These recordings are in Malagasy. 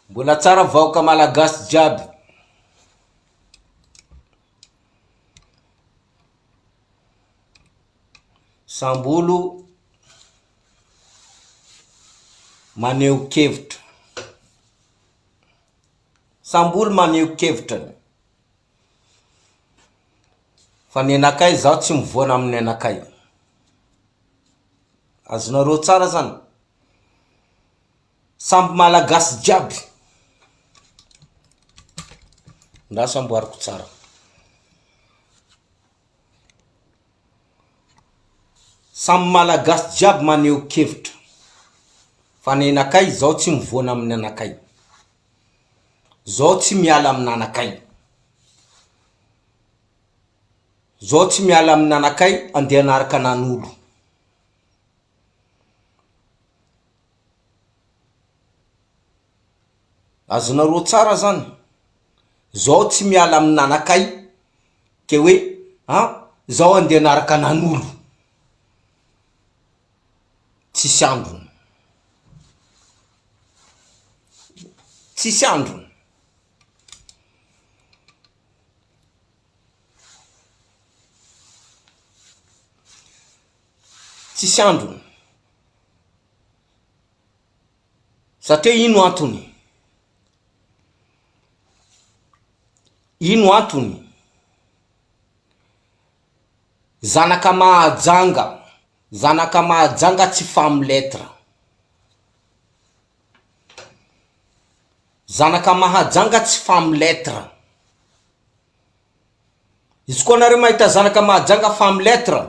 Mbola tsara vahoaka malagasy jiaby. Samby olo maneho kevitra. Samby olo maneho kevitrany. Fa ny anakay zaho tsy mivoana amin'ny anakay. Azonareo tsara zany. Samby malagasy jiaby. Andraso amboariko tsara. Samy malagasy jiaby maneho kevitra. Fa ny anakay zaho tsy mivoana amin'ny anakay. Zaho tsy miala amin'anakay. Zaho tsy miala amin'anakay andeha hanaraka anan'olo. Azonareo tsara zany, zaho tsy miala amin'anakay ke hoe an zaho andeha hanaraka anan'olo. Tsisy androny. Tsisy androny. Tsisy androny. Satria ino antony? Ino antony? Zanaka Mahajanga, zanaka Mahajanga tsy femme lettre. Zanaka Mahajanga tsy femme lettre. Izy koa nareo mahita zanaka Mahajanga femme lettre,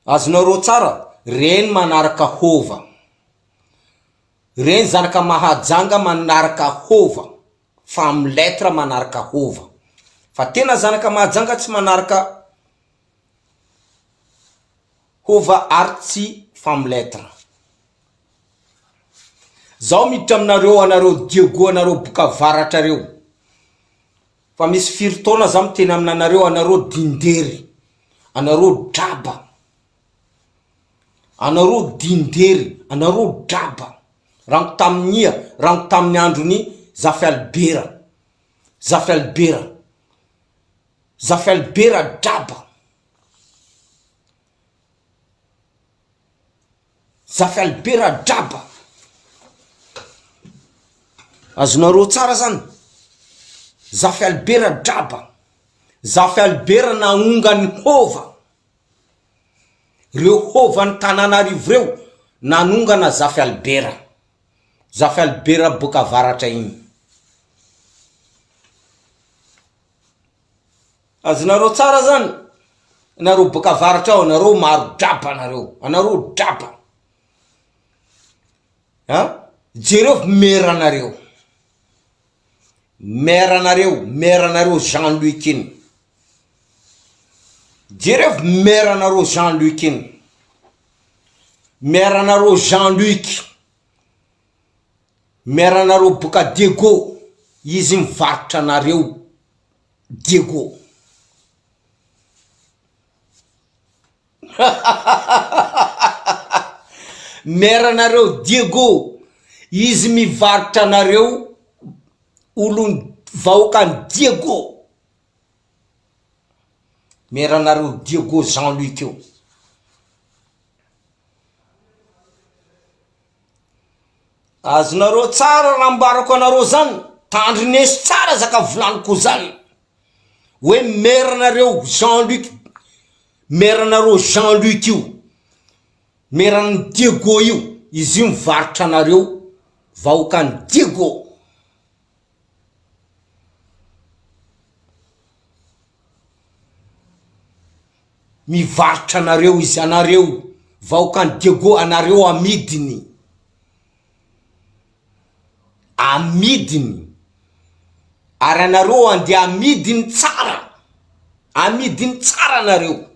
azonareo tsara, reny manaraka hova. Reny zanaka Mahajanga manaraka hova, femme lettre manaraka hova. Fa tena zanaka Mahajanga tsy manaraka hova ary tsy femme lettre. Zaho miditra aminareo anareo Diego anareo boka avaratra reo. Fa misy firy taona za miteny aminanareo anareo dindery, anareo draba, anareo dindery, anareo draba, rango tamin'ia, rango tamin'ny andron'i Zafy Albera, Zafy Albera, Zafy Albera draba. Zafy Albert draba. Azonareo tsara zany. Zafy Albert draba. Zafy Albert naongany hova. Reo hovan'ny Tananarivo reo nanongana Zafy Albert. Zafy Albert boaka avaratra igny. Azonareo tsara zany, nareo boaka avaratra ao, nareo maro draba nareo, anareo draba, an, jereo maire nareo, maire nareo, maire nareo Jean Luc iny, jereo maire nareo Jean Luc iny, maire nareo Jean Luc, maire nareo boaka Diego, izy mivarotra anareo. Diego. Maire anareo Diego, izy mivarotra anareo olon vahoakan'i Diego. Maire anareo Diego Jean Luc io. Azonareo tsara raha ambarako anareo zany, tandrineso tsara zaka volaniko zany, hoe maire nareo Jean Luc, maire nareo Jean Luc io, maire an'i Diego io, izy io mivarotra anareo vahoakan'i Diego. Mivarotra anareo izy, anareo vahoakan'i Diego, anareo amidiny, amidiny, ary anareo andeha amidiny tsara, amidiny tsara anareo.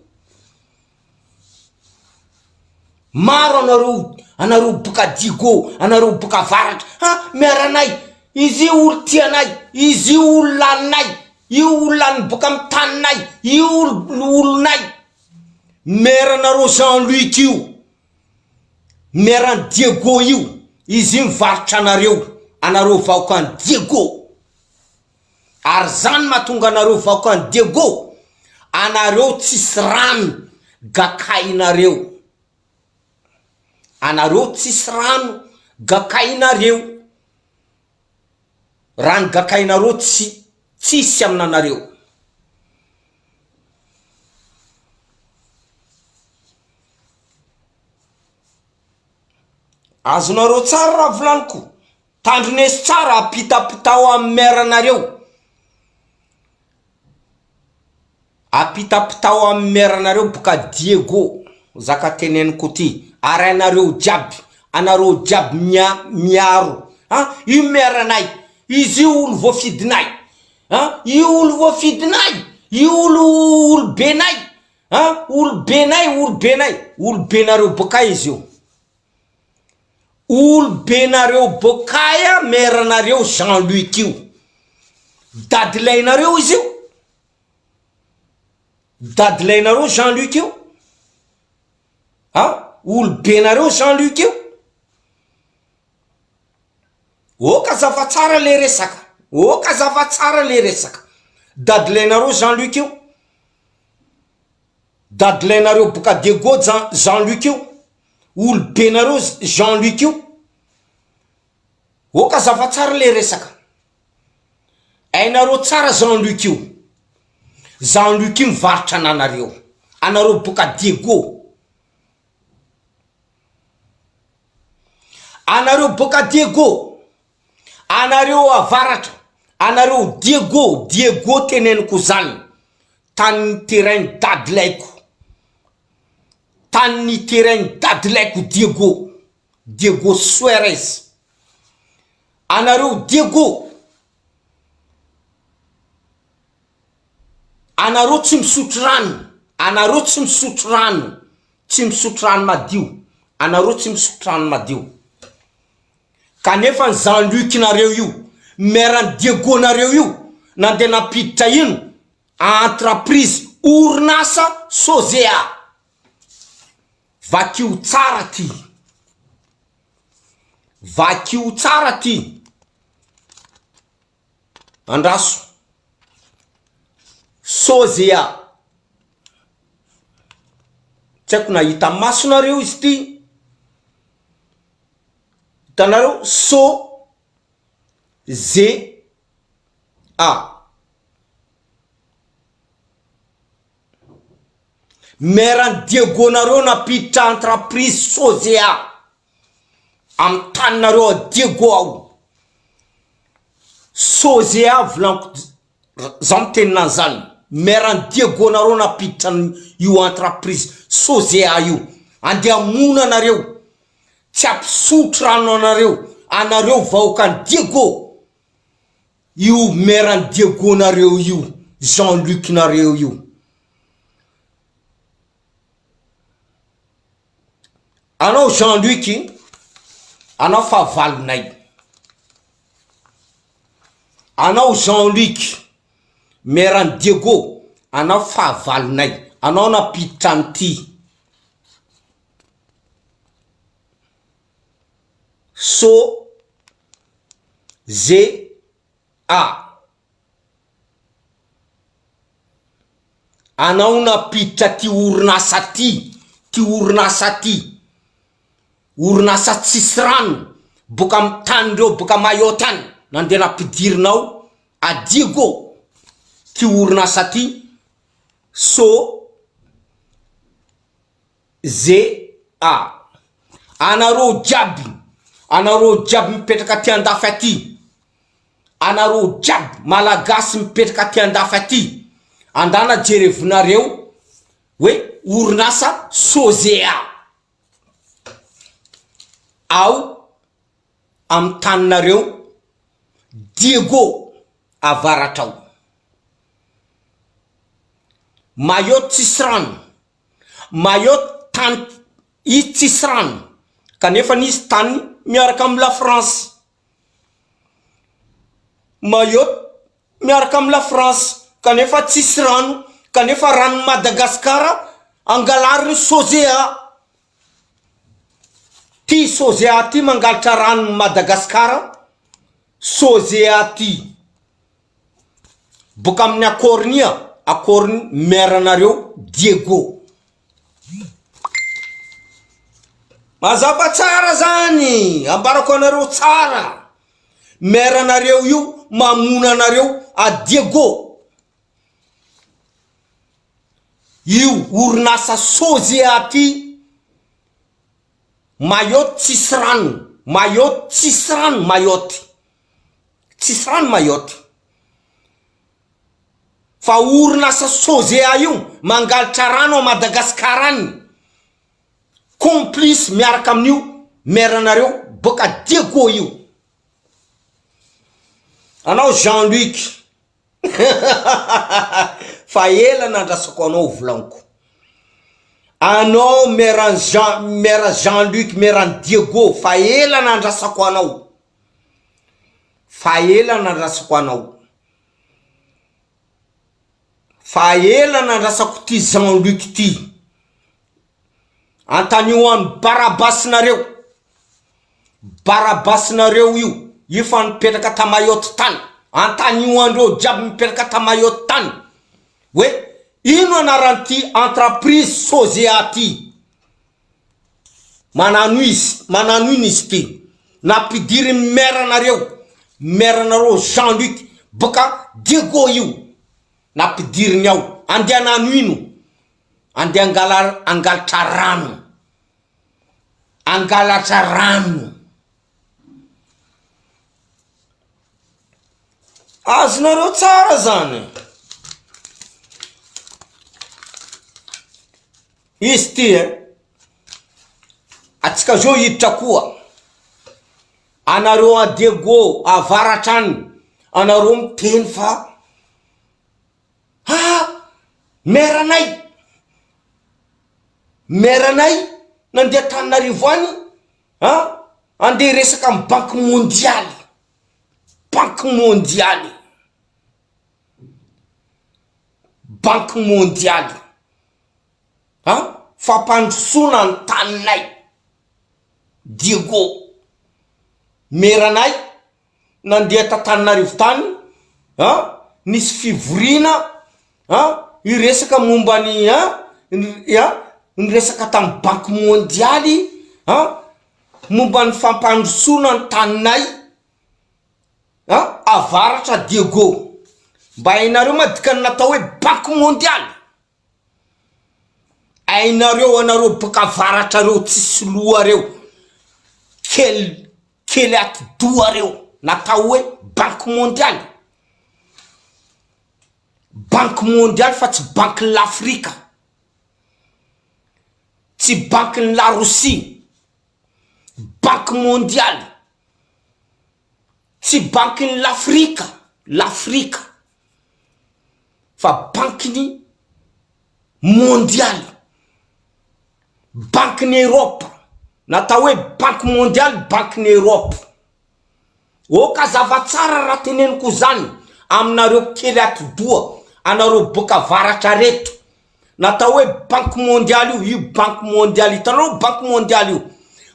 Maro anareo, anareo boka Diego, anareo boka avaratra, ha miaranay, izy io olo tianay, izy io olo laninay, io olo lany boka amy taninay, io olo olonay, maire anareo Jean Luc io, maire any Diego io, izy io mivarotra anareo. anareo vahoakan'i Diego. Ary zany mahatonga anareo vahoakan'i Diego, anareo tsisy rano gakainareo. Anareo tsisy rano gakainareo. Rano gakainareo tsy tsisy aminanareo. Azonareo tsara raha volaniko. Tandrineso tsara apitapitao amin'ny maire nareo. Apitapitao amin'ny maire nareo boka Diego zaka teneniko ty ary anareo jiaby anareo jiaby mia miaro an io maire nay izy io olo voafidinay an io olo voafidinay io olo olobenay an olobenay olobenay olobenareo boka izy io. Olobenareo bokaya maire nareo Jean Luc io. Dadilainareo izy io? Dadilainareo Jean Luc io? A? Olobenareo Jean Luc io? Ok azava tsara le resaka, ok azava tsara le resaka. Dadilainareo Jean Luc io? Dadilainareo boka Diego Jean Luc io? Olobenareo Jean Luc io? Ok azava tsara le resaka. Hainareo tsara Jean Luc io. Jean Luc io mivarotra ananareo. Anareo boka Diego. Anareo boka Diego. Anareo avaratra. Anareo Diego, Diego teneniko zany. Tany terrain dadilaiko. Tany niterain'i dadilaiko Diego, Diego Suarez. Anareo Diego, anareo tsy misotro rano, anareo tsy misotro rano, tsy misotro rano madio, anareo tsy misotro rano madio. Kanefa ny Jean Luc nareo io, maire an'i Diego nareo io, nandeha nampiditra ino? Entreprise orinasa Sozea. Vakio tsara ty. Vakio tsara ty. Andraso. Sozea. Tsy haiko na hita masonareo izy ty. Hitanareo? So ze a. Maire an'i Diego nareo nampiditra entreprise Sozea amin'ny taninareo ao Diego ao. Sozea volaniko zaho miteny an'izany. Maire an'i Diego nareo nampiditra io entreprise Sozea io. Andeha hamono anareo. Tsy hampisotro rano anareo. Anareo vahoakan'i Diego. Io maire an'i Diego nareo io, Jean Luc nareo io. Anao Jean Luc, anao fahavalonay. Anao Jean Luc, maire an'i Diego, anao fahavalonay. Anao nampiditra an'ity. So Ze A. Anao nampiditra ty orinasa ty, ty orinasa ty, orinasa tsisy rano boka amy tanindreo boka Mayotte any nandeha nampidirinao a Diego ty orinasa ty, so ZA. Anareo jiaby, anareo jiaby mipetraka aty andafy aty, anareo jiaby malagasy mipetraka aty andafy aty, andana jerevonareo hoe orinasa Sozea ao amin'ny taninareo Diego avaratra ao. Mayotte tsisy rano. Mayotte tany izy tsisy rano kanefa izy tany miaraka am la France. Mayotte miaraka am la France kanefa tsisy rano kanefa ranon'i Madagascar angalarin'i Sozea. Ty Sozea ty mangalatra ranon'i Madagascar. Sozea ty. Boka amin'ny accord-ny accord-ny maire nareo Diego. Mazava tsara zany, ambarako anareo tsara. Maire nareo io mamono anareo a Diego. Io orinasa Sozea ty Mayotte tsisy rano, Mayotte tsisy rano Mayotte. Tsisy rano Mayotte. Fa orinasa Sozea io mangalatra rano a Madagascar any. Complice miaraka amin'io maire nareo boka Diego io. Anao Jean Luc Fa ela nandrasako anao volaniko. Anao maire Jean maire Jean Luc maire an'i Diego fa ela nandrasako anao. Fa ela nandrasako anao. Fa ela nandrasako ty Jean Luc ty. Antanio any Barabasinareo. Barabasinareo io, io fa nipetraka ta Mayotte tany. Antanio andreo jiaby mipetraka ta Mayotte tany. Hoe ino anaran'ity entreprise Sozea ty? Manano izy, manano ino izy ty? Nampidirin'ny maire nareo, maire nareo Jean Luc boka Diego io. Nampidiriny ao. Andeha hanano ino? Andeha angala angalatra rano. Angalatra rano. Azonareo tsara zany. Izy ty e. Atsika zao hiditra koa. Anareo a Diego avaratra any, anareo miteny fa Ha! Maire anay! Maire anay nandeha Antananarivo any an, andeha hiresaka amin'ny banky mondialy, banky mondialy, banky mondialy an, fampandrosoana ny taninay, Diego, maire anay nandeha t'Antananarivo tany an, nisy fivoriana an, hiresaka momba ny an, an, niresaka tamin'ny banky mondialy an, momba ny fampandrosoana ny taninay an, avaratra Diego, mba hainareo ma dikan'ny natao hoe banky mondialy? Hainareo anareo boka avaratra reo tsisy loha reo, kely Kely atidoha reo natao hoe banque mondiale, banque mondiale fa tsy banque l'Afrika, tsy banque ny la Rosia, banque mondiale, tsy banque ny l'Afrika, l'Afrika fa banque ny mondialy, bankin'i Europe, natao hoe banky mondialy bankin'i Europe, ok hazava tsara raha teneniko zany aminareo kely atidoha, anareo boka avaratra reto, natao hoe banky mondialy io, io banky mondialy hitanareo banky mondialy io,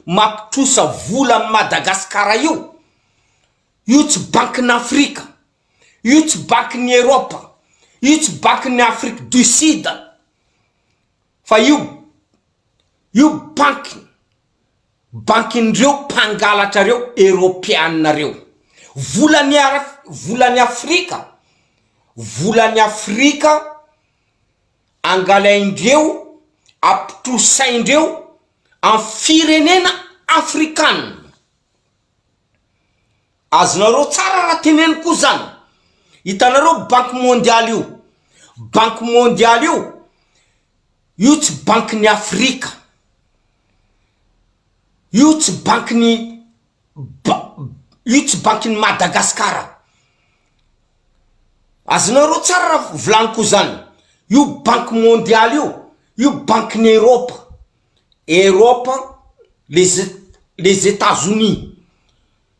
mampitrosa vola an'i Madagasikara io, io tsy bankin'Afrika. Io tsy bankin'ny Europe, io tsy bankin'ny Afrique du Sud, fa io io banky bankin'ireo mpangalatra reo eropeana reo. Volan'ny ara- volan'ny Afrika, volan'ny Afrika angalaindreo, ampitrosaindreo am firenena afrikana. Azonareo tsara raha teneniko koa zany, hitanareo banky mondialy io, banky mondialy io, io tsy bankin'i Afrika, io tsy bankin'i ba- io tsy bankin'i Madagasikara, azonareo tsara raha volaniko zany, io banky mondialy io, io bankin'i Eropa, Eropa, les les Etats Unis.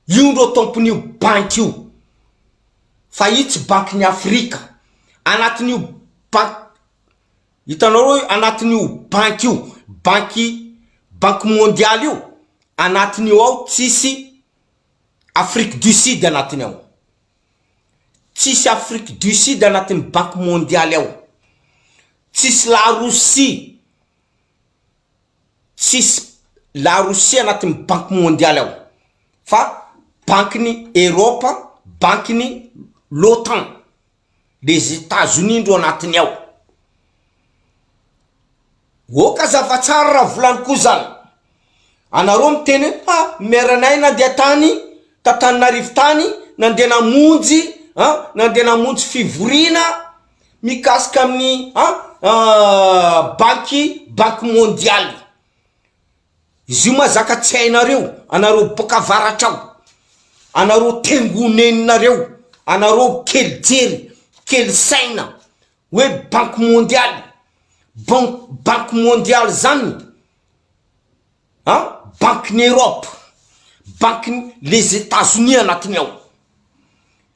Io ndrô tompon'io banky io fa io tsy bankin'i Afrika, anatin'io bank hitanao reo anatin'io banky io banky banky mondialy io anatin'io ao tsisy. Afrique du Sud anatiny ao. Tsisy Afrique du Sud anatin'ny banque mondiale ao. Tsisy la Russie, tsisy la Russie anatin'ny banque mondiale ao fa bankin'i Europe, bankin'i l'OTAN, les Etats-Unis ndro anatiny ao. Ok azava tsara raha volaniko zany. Anareo miteny hoe ha maire nay nandeha tany t'Antananarivo tany nandeha namonjy an nandeha namonjy fivoriana mikasika amin'ny an banky banky mondiale. Izy io ma zaka tsy hainareo, anareo boaka avaratra ao, anareo tengoneninareo, anareo kely jery, kely saina hoe banky mondialy, bank banky mondialy zany an, bankin'i Europe, bankin'i les Etats Unis anatiny ao,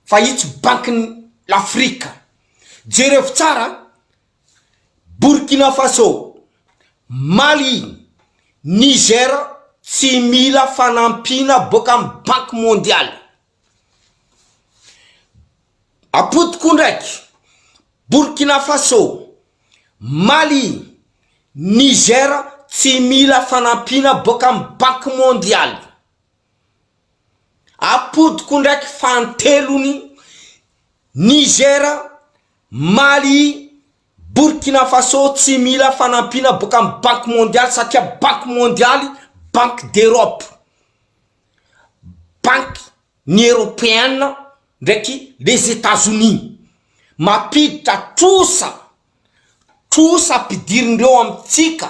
fa io tsy bankin'i l'Afrique, jerevo tsara Burkina Faso, Mali, Niger tsy mila fanampiana boaka amy banky mondialy. Apodiko ndraiky, Burkina Faso, Mali, Niger tsy mila fanampiana boaka amy banky mondialy. Apodiko ndraiky fanintelony, Niger, Mali, Burkina Faso tsy mila fanampiana boaka amy banky mondialy satria banky mondialy banque d'Europe, banky ny eropeana ndraiky les Etats Unis mampiditra trosa, trosa ampidirindreo amitsika,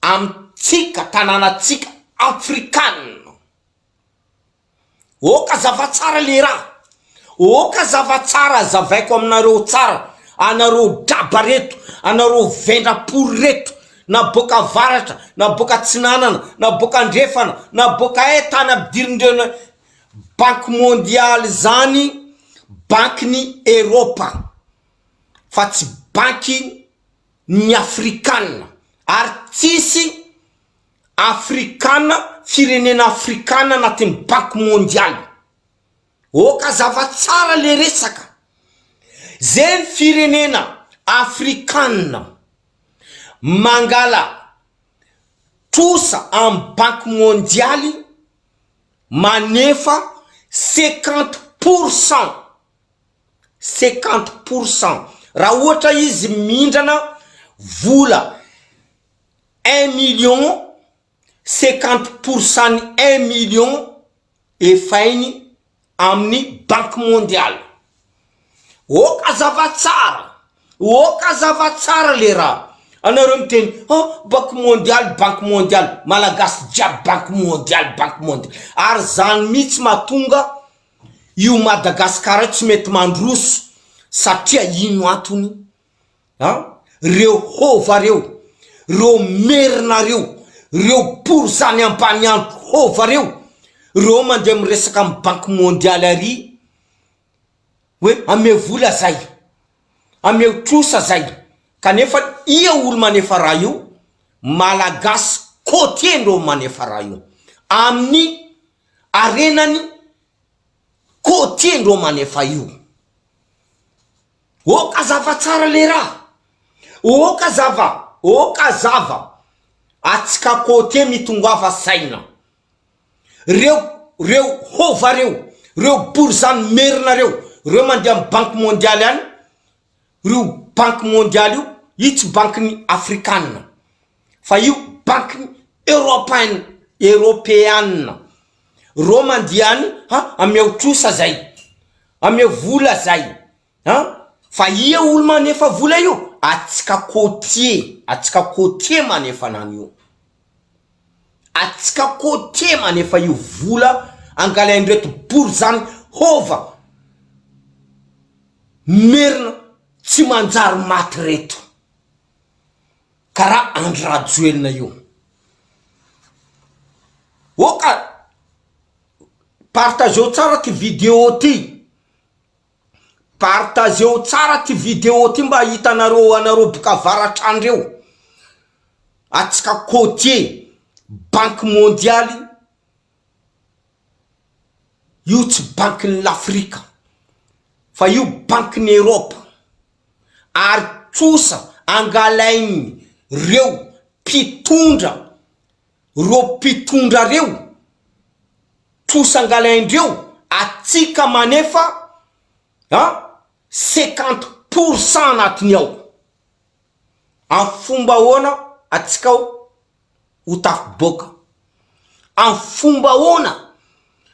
amitsika tanànatsika afrikana. Ok azava tsara le raha, ok azava tsara azavaiko aminareo tsara, anareo draba reto, anareo vendrapory reto, na boaka avaratra, na boaka atsinanana, na boaka andrefana, na boaka aiza tany ampidirindreo banky mondialy zany bankin'i Eropa fa tsy banky ny afrikana ary tsisy afrikana firenena afrikana anatin'ny banky mondialy ok azava tsara le resaka zegny firenena afrikana mangala trosa amy banky mondialy manefa 50 pourcent 50 pourcent raha ohatra izy mindrana vola 1 million, 50 pourcent ny 1 million efainy amin'ny banque mondiale. Ok azava tsara, ok azava tsara le raha anareo miteny oh banque mondiale, banque mondiale, malagasy jiaby banque mondiale, banque mondiale, ary zany mihitsy mahatonga io Madagasikara io tsy mety mandroso satria ino antony an, reo hova reo, reo merina reo, reo pory zany ambaniandro hova reo, reo mandeha miresaka amy banque mondiale ary hoe ameo vola zay, ameo trosa zay, kanefa ia olo manefa raha io? Malagasy côtier ndreo manefa raha io, amin'ny arenany côtier ndreo manefa io. Ok azava tsara le raha, ok azava, ok azava, atsika côtier mitongoava saina, reo reo hova reo, reo borizano merina reo, reo mandeha amy banque mondiale any, reo banque mondiale io, io tsy bankin'ny afrikana fa io bankin'ny eropeana, eropeana, reo mandeha any ha ameo trosa zay, ameo vola zay an, fa ia olo manefa vola io? Atsika côtier, atsika côtier manefa anany io, atsika côtier manefa io vola angalaindreto borizany hova merina tsy manjary maty reto karaha Andry Rajoelina io. Oka partageo tsara ty video ty, partageo tsara ty video ty mba hitanareo anareo boka avaratra any reo, atsika côtier, banque mondiale. Io tsy bankin'ny l'Afrika fa io bankin'ny Europe ary trosa angalain'ny reo mpitondra reo mpitondra reo trosa angalaindreo atsika manefa a 50% anatiny ao am fomba ahoana atsika ao ho tafiboaka. Amin'ny fomba ahoana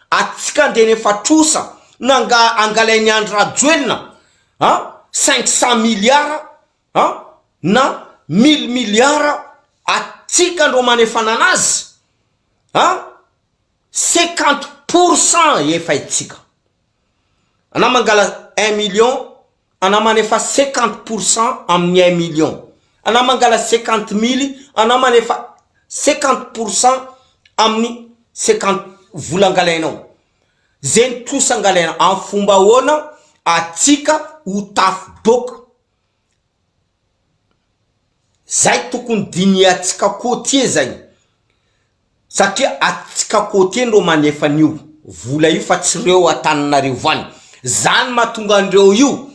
atsika andeha nefa trosa na anga angalain'i Andry Rajoelina an 500 milliards an na mille milliards atsika ndro manefana anazy an 50% efa itsika. Anao mangala un million anao manefa 50% amin'ny un million, anao mangala 50 mily anao manefa 50% amin'ny 50 vola angalainao, zegny trosa angalainao, amin'ny fomba ahoana atsika ho tafiboaka, zay tokony dinihantsika côtier zay. Satria atsika côté ndreo manefa an'io vola io fa tsy reo Antananarivo any. Zany mahatonga andreo io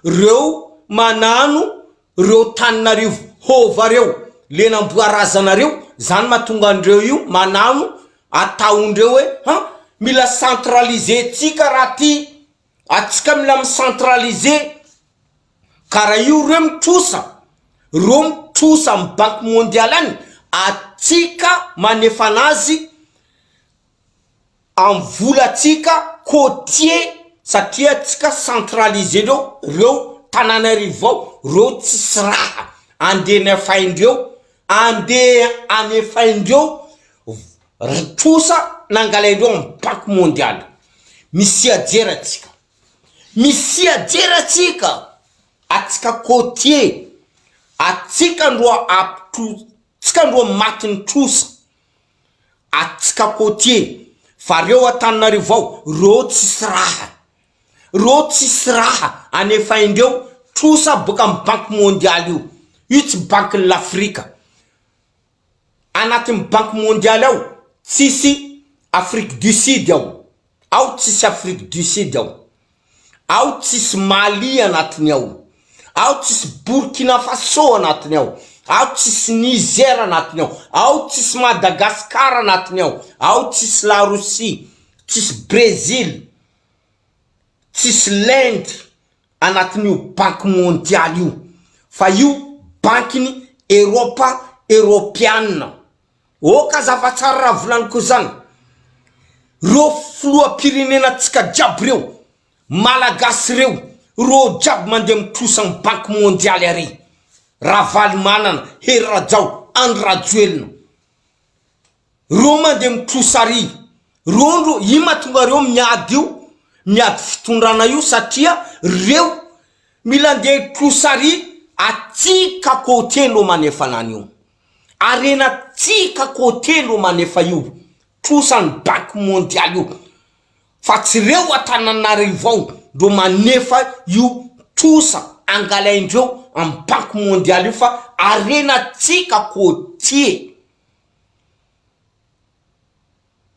reo manano reo Taninarivo hova reo le namboarazanareo zany mahatonga andreo io manano ataondreo hoe han mila centraliser tsika raha ty atsika mila mi centraliser Ka raha io reo mitrosa, reo mitrosa am banque mondiale any, atsika manefa anazy am volatsika côtier satria tsika centraliser ndreo reo tananarivo ao reo tsisy raha andeha nefaindreo andeha anefaindreo trosa nangalaindreo am banque mondiale, misia jera tsika. Misia jery atsika, atsika côtier, atsika ndroa apitro tsika ndroa matin'ny trosa, atsika côtier, fa reo Antananarivo ao reo tsisy raha, reo tsisy raha anefaindreo trosa boka am banque mondiale io, io tsy banquin'ny l'Afrika, Anatin'ny banque mondiale ao tsisy Afrique du Sud ao, ao tsisy Afrique du Sud ao, ao tsisy Mali anatiny ao, ao tsisy Burkina Faso anatiny ao, ao tsisy Niger anatiny ao, ao tsisy Madagascar anatiny ao, ao tsisy la Russie, tsisy Brésil, tsisy l'Inde anatin'io banky mondialy io fa io bankiny Eropa Eropeana ok azava tsara raha volaniko zany reo filoham-pirenena tsika jiaby reo malagasy reo reo jiaby mandeha mitrosa am banky mondialy ary Ravalomanana Hery Rajao Andry Rajoelina Reo mandeha mitrosa ary reo ndro ino mahatonga reo miady io miady fitondrana io satria reo mila andeha hitrosa ary atsika côté no manefa anany io arena tsika côté no manefa io trosa ny banque mondiale io fa tsy reo Antananarivo ao ndro manefa io trosa angalaindreo am banque mondiale io fa arena tsika côtier.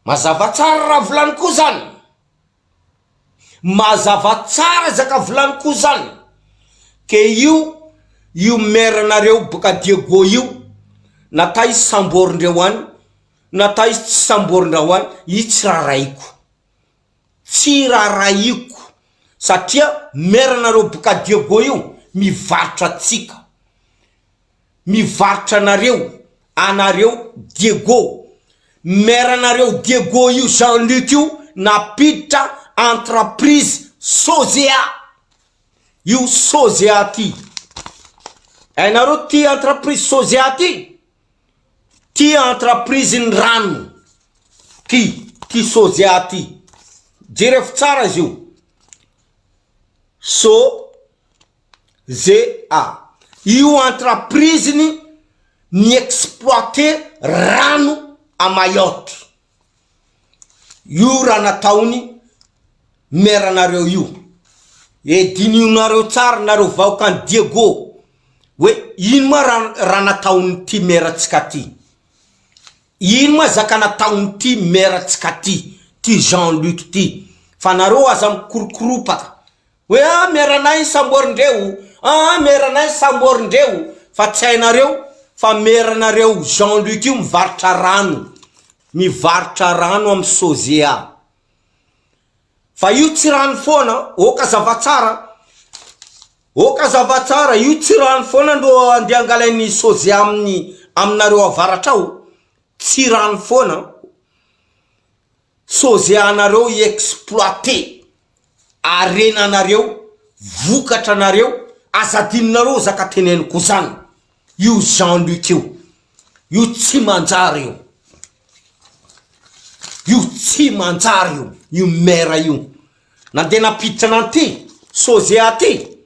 Mazava tsara raha volany koa zany. Mazava tsara zaka volany koa zany. Ke io io maire nareo boka Diego io na ta izy samborindreo any na ta izy tsy samborindrao any io tsy rarahiko. Tsy rarahiko satria maire nareo boka Diego io mivarotra antsika. Mivarotra anareo anareo Diego maire anareo Diego io Jean Luc io nampiditra entreprise Sozea io Sozea ty hainareo ty entreprise Sozea ty ty entreprise ny rano ty ty Sozea ty jerevo tsara izy io So ZA. Io entreprise-ny mi-exploiter rano à Mayotte. Io raha nataony maire nareo io. E dinihonareo tsara nareo vahoakan'i Diego hoe ino ma raha raha nataon'ity maire tsika ty. Ino ma zaka nataon'ity maire tsika ty, ty Jean Luc ty. Fa nareo aza mikorokoropaka hoe ah meranay samborin-dreo, ah meranay samborin-dreo fa tsy hainareo fa meranareo Jean Luc io mivarotra rano, mivarotra rano amin'ny Sozea. Fa io tsy rano foana, ok azava tsara, ok azava tsara, io tsy rano foana no andeha angalain'ny Sozea amin'ny aminareo avaratra ao, tsy rano foana. Sozea anareo hi exploiter harena anareo, vokatra anareo, aza adinonareo zaka teneniko zany, io Jean Luc io, io tsy manjary io, io tsy manjary io, io maire io, nandeha nampiditra an'ity Sozea ty,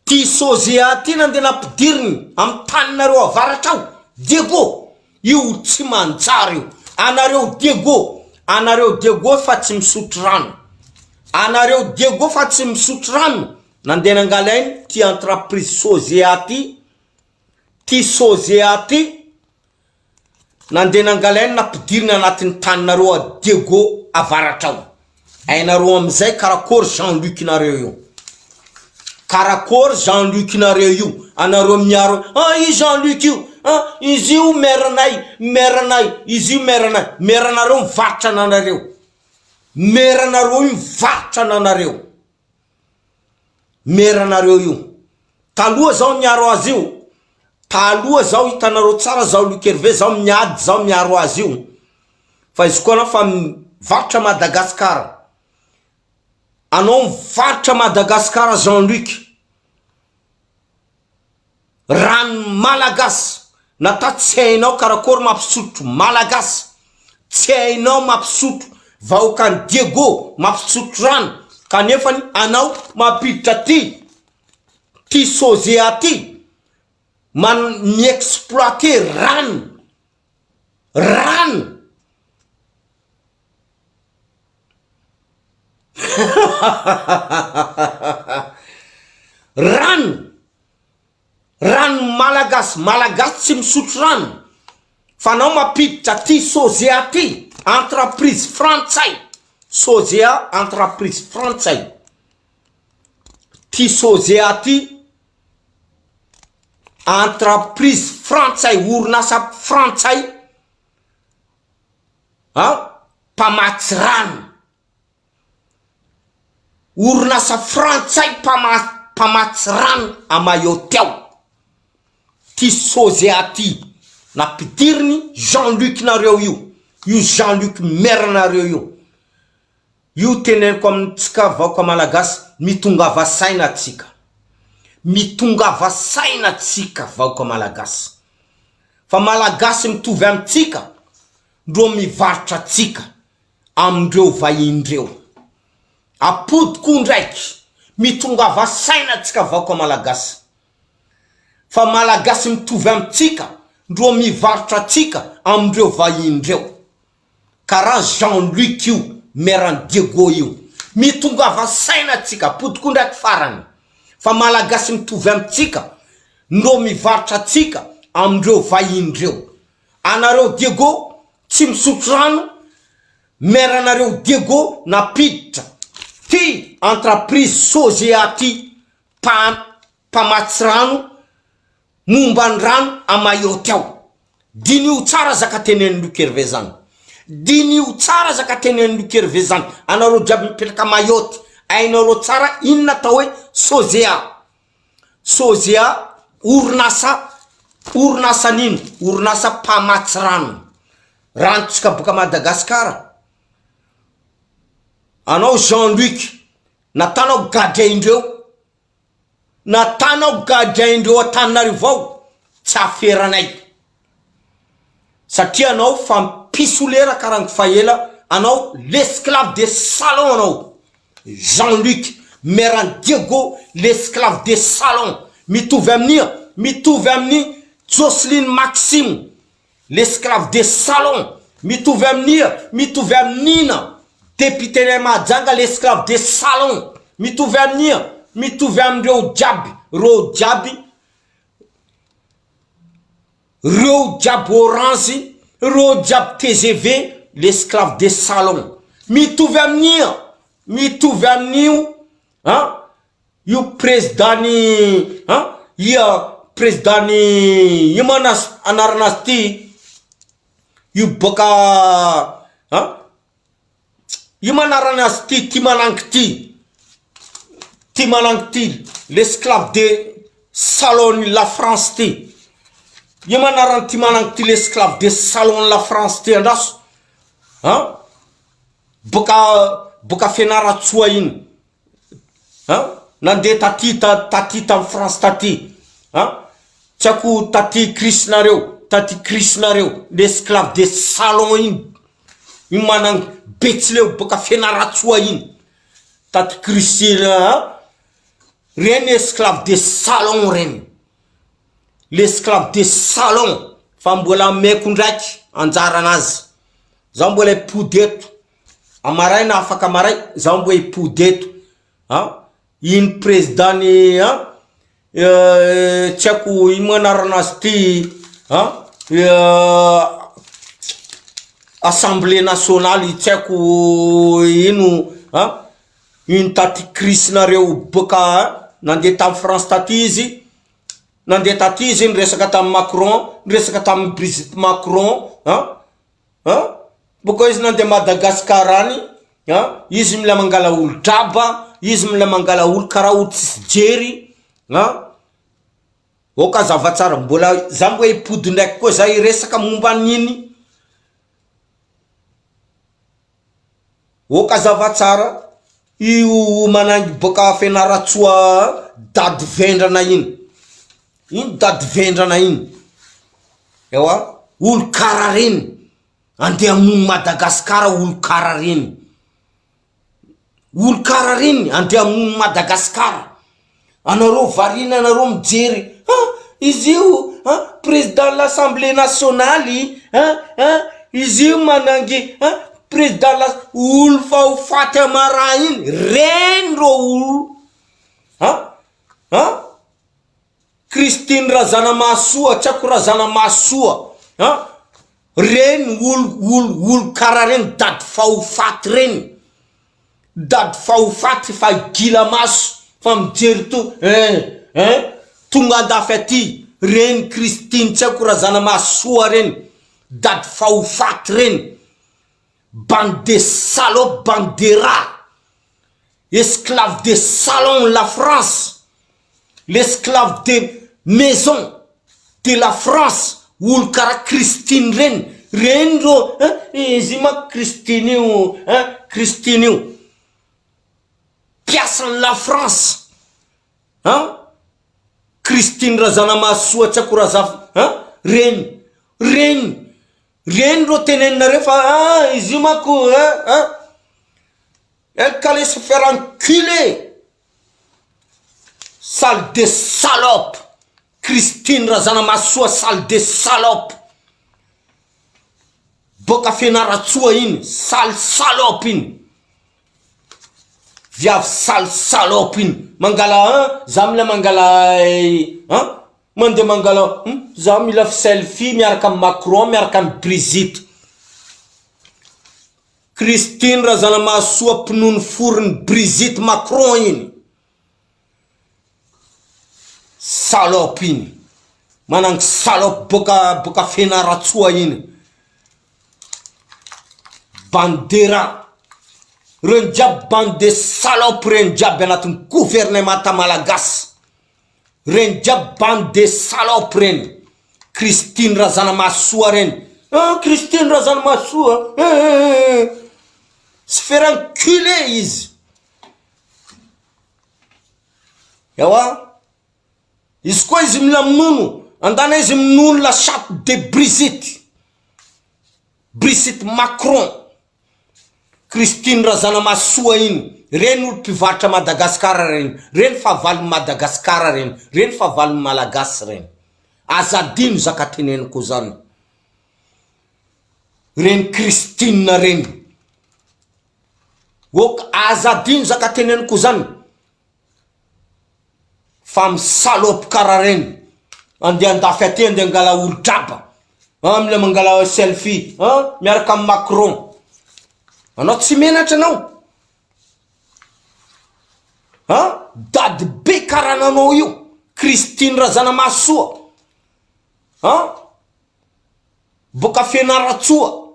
Ty Sozea ty nandeha nampidiriny am taninareo avaratra ao, Diego, io tsy manjary io, anareo Diego, anareo Diego fa tsy misotro rano, anareo Diego fa tsy misotro rano, nandeha nangalainy ty entreprise Sozea ty, ty Sozea ty, Nandeha nangalainy nampidiriny anatin'ny taninareo a Diego avaratra ao. Hainareo amizay karakôry Jean Luc nareo io. Karakôry Jean Luc nareo io. Anareo miaro ah i Jean Luc io ah izy io maire nay maire nay izy io maire nay. Maire nareo mivarotra ananareo. Maire nareo io mivarotra ananareo. Meranareo io. Taloha zaho niaro azy io, taloha zaho hitanareo tsara zaho Luc Hervé zaho miady zaho miaro azy io, fa izy koa anao fa mivarotra Madagascar, anao mivarotra Madagascar Jean Luc, Rano malagasy natao tsy hainao karakory mampisotro malagasy tsy hainao mampisotro vahoakan'i Diego mampisotro rano kanefany anao mampiditra ty ty Sozea ty man mi-exploiter rano rano Rano, rano malagasy, malagasy tsy misotro rano fa anao mampiditra aty Sozea aty, entreprise frantsay, Sozea entreprise frantsay, ty Sozea aty entreprise frantsay, orinasa frantsay. A mpamatsy rano, orinasa frantsay mpama- mpamatsy rano à Mayotte ao, ty Sozea ty nampidiriny Jean Luc nareo io, io Jean Luc maire nareo io, io teneniko amintsika vahoaka malagasy mitongava saina tsika, mitongava saina tsika vahoaka malagasy. Fa malagasy mitovy amintsika ndro mivarotra antsika amindreo vahiny reo. Apodiko ndraiky, mitongava saina tsika vahoaka malagasy. Fa malagasy mitovy amintsika ndro mivarotra antsika amindreo vahiny reo. Karaha Jean Luc io maire an'i Diego io. Mitongava saina tsika, apodiko ndraiky farany. Fa malagasy mitovy amintsika ndro mivarotra antsika amindreo vahiny reo. Anareo Diego tsy misotro rano, maire anareo Diego nampiditra ty entreprise Sogea ty mpa mpamatsy rano momba ny rano a Mayotte ao. Diniho tsara zaka tenenin'i Luc Hervé zany. Diniho tsara zaka tenenin'i Luc Hervé zany. Anareo jiaby mipetraka Mayotte, hainareo tsara inona atao hoe Sogea. Sogea orinasa, orinasa an'ino? Orinasa mpamatsy rano. Ranontsika boka Madagascar. Anao Jean Luc, natanao gadraindreo. Natanao gadraindreo Antananarivo ao tsy aferanay satria anao fa mpisolera karango fahela anao l'esclave de salon anao Jean Luc maire an'i Diego l'esclave de salon mitovy amin'ia mitovy amin'i Jocelyne Maxime L'esclave de salon mitovy amin'ia mitovy amin'ina député nay Mahajanga l'esclave de salon mitovy amin'ia mitovy amindreo jiaby reo jiaby reo jiaby orange reo jiaby tgv l'esclave de salon mitovy amin'ia. Mitovy amin'io an, io président ny an, ia président ny ino ma anaranazy ty, io boaka an, io ma anaranazy ty, ty manangy ty, ty manangy ty, l'esclave de salon la France ty, io ma anarany ty manangy ty l'esclave de salon la France ty andraso an. Boka boka Fianarantsoa iny an, nandeha taty ta taty tam France taty an, tsy haiko taty Chris nareo taty Chris nareo l'esclave de salon iny, iny managny betsileo boka Fianarantsoa iny, taty Chris an, reny esclave de salon reny, l'esclave de salon fa mbola ameko ndraiky anjaranazy. Zaho mbola hipody eto amaray na afaka maray zaho mbo hipody eto an, iny président ny an tsy haiko ino moa anaranazy ty an assemblée nationale tsy haiko ino an, iny taty crise nareo boaka nandeha tamy France taty izy, nandeha taty izy niresaka tamy Macron, niresaka tamy Brigitte Macron an. An! Bôka izy nandeha Madagascar any an, izy mila mangala olo draba, izy mila mangala olo karaha olo tsisy jery an, ok hazava tsara, mbola za mbo hipody ndraiky koa za hiresaka momba an'iny, ok hazava tsara, io manaingy boaka Fianarantsoa dady vendrana iny. Iny dady vendrana iny, ewa olo kara reny andeha hamono Madagascar olo kara reny, olo kara reny andeha hamono Madagascar, anareo variana anareo mijery ah izy io ah président l'assemblée nationale ah ah izy io manangy ah président la olo fa ho faty amara iny reny reo olo ah ah. Christine Razanamahasoa tsy haiko Razanamahasoa an, reny olo olo olo kara reny dady fa ho faty reny, dady fa ho faty fa gila maso fa mijery to ein ein tonga andafy aty reny Christine tsy haiko Razanamahasoa reny dady fa ho faty reny, bande de salopes bande de rats. Esclave de salon la France, l'esclave de maison de la France, olo karaha Christine reny, reny rô hein, izy io manko Christine io hein, Christine io, mpiasan'i la France hein, Christine Razanamahasoa tsy haiko Razafy hein, reny, reny, reny rô teneninareo fa ah izy io manko hein hein. Elle qu'allait se faire enculer! Sale de salope! Christine Razanamahasoa sale de salope! Boaka Fianarantsoa iny, sale salope iny! Viavy sale salope iny! Mangala an, za mila mangala an, mandeha mangala hum, za mila selfie miaraka am Macron, miaraka am Brigitte. Christine Razanamahasoa mpinono foron'i Brigitte Macron iny. Salope iny. Manangy salope boka boka Fianarantsoa iny. Bande de rats. Reny jiaby bande de salope reny jiaby anatin'ny gouvernemanta malagasy. Reny jiaby bande de salope reny. Christine Razanamahasoa reny. Ah Christine Razanamahasoa eh. Se faire enculer izy. Ewa. Izy koa izy mila minono. Andana izy minono la chatte de Brigitte. Brigitte Macron. Christine Razanamahasoa iny, reny olo mpivarotra Madagascar reny, reny fahavalon'i Madagascar reny, reny fahavalon'ny Malagasy reny. Aza adino zaka teneniko zany. Reny Christine reny. Ok, aza adino zaka teneniko zany. Fa mi-salope kara reny. Andeha andafy aty andeha angala olo draba. Ah mila mangala selfie ah miaraka am Macron. Anao tsy menatra anao. An! Dady be karananao io! Christine Razanamahasoa! An! Boka Fianarantsoa!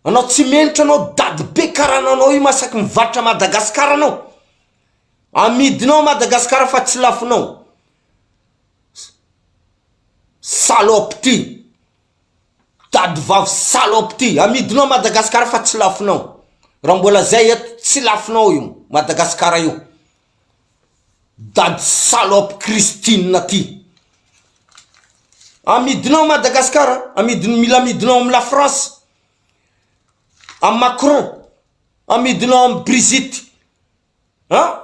Anao tsy menitra anao dady be karananao io masaky mivarotra Madagascar anao! Amidinao Madagascar fa tsy lafonao! Salope ty! Dady vavy salope ty! Amidinao Madagascar fa tsy lafonao! Raha mbola zay eto tsy lafonao io Madagascar io! Dady salope Christine ty! Amidinao Madagascar, amidiny mila amidinao am la France, am Macron, amidinao am Brigitte, an!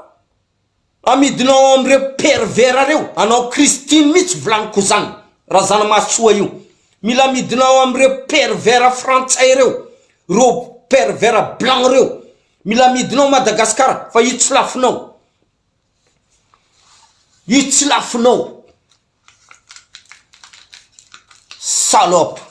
Amidinao amreo pervers reo, anao Christine mitsy volaniko zany, Razanamahasoa io, mila amidinao amreo pervers frantsay reo, reo pervers blanc reo, mila amidinao Madagascar fa io tsy lafonao, io tsy lafonao, salope.